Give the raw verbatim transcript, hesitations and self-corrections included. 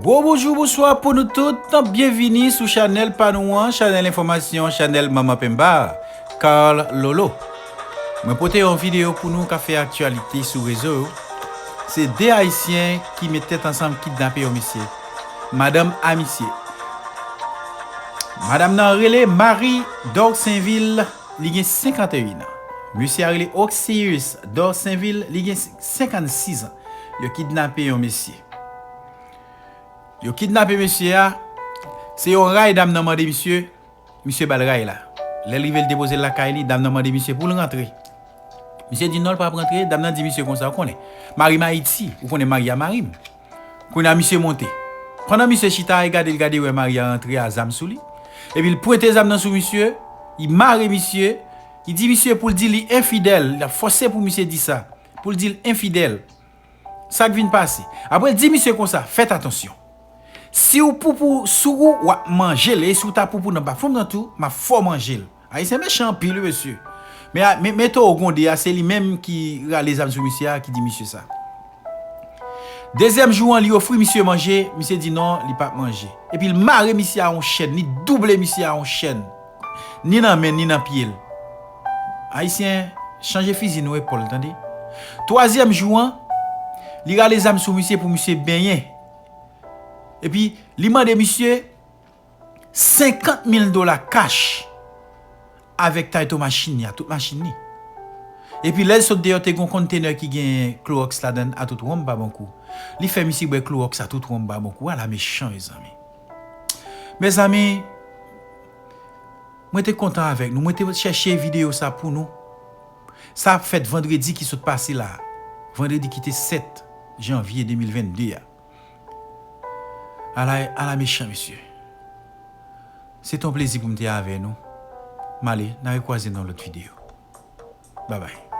Gwo bonjou, bonswa pou nou tout. Byenvini sou chanèl pa nou an, chanèl enfòmasyon, chanèl Manman Penba, Carl Lolo. Mwen pote yon videyo pou nou k ap fè aktyalite sou rezo yo. Se de Ayisyen ki met tèt ansanm kidnape yon mesye. Madanm a misye. Madanm nan rele Marie Dorsainville, li gen senkanteyen an. Mesye a rele Oxius Dorsainville, li gen senkannsis an. Yo kidnape yon mesye. Yo kidnape mesye a. Se yon ray dam nan mande misye, misye ba l ray la. Lè l rive, l depoze l lakay li, dam nan mande misye pou l rantre. Misye di non, l p ap rantre. Dam nan di misye konsa, ou konnen, mari m Ayiti, ou konnen mari a mari m. Kounye a misye monte. Pandan misye chita, li gade, l gade, wè mari a rantre a zam sou li. Epi l pwente zam nan sou misye, li mare misye, li di misye pou l di li enfidèl, l ap fòse pou misye di sa, pou l di l enfidèl. Sa k vin pase? Apre l di misye konsa, fèt atansyon. Si w poupou sou ou, w ap manje l, e si w ta poupou nan bafon m nan tou, m ap fè w manje l. Ayisyen mechan anpil wi mesye. Men, men, men towo gwonde a, se li menm ki rale zam sou misye a, ki di misye sa. Dezyèm jou an, li ofri misye manje, misye di non, li p ap manje. Epi l mare misye a yon chèn, li double misye a yon chèn. Ni nan men, ni nan pye l. Ayisyen, chanje fizi nou epòl, tande. Twazyèm jou an, li rale zam sou misye pou misye benyen. Epi, li mande misye senkant mil dola kach avèk title machin li a, tout machin li. Epi lè l sot deyò, te gen yon kontenè ki gen klowòks ladan l a tout wonm pa bon kou. Li fè misye bwè klowòks a tout wonm pa bon kou. Ala mechan, mezanmi. Mezanmi, mwen te kontan avèk nou. Mwen te chèche videyo sa pou nou. Sa ap fèt vandredi ki sot pase la. Vandredi ki te sèt janvye de mil vennde a. Ala, ala mechan, mesye. Se t on plezi pou m te avè nou. M ale, n a rekwaze nan lòt videyo. Babay.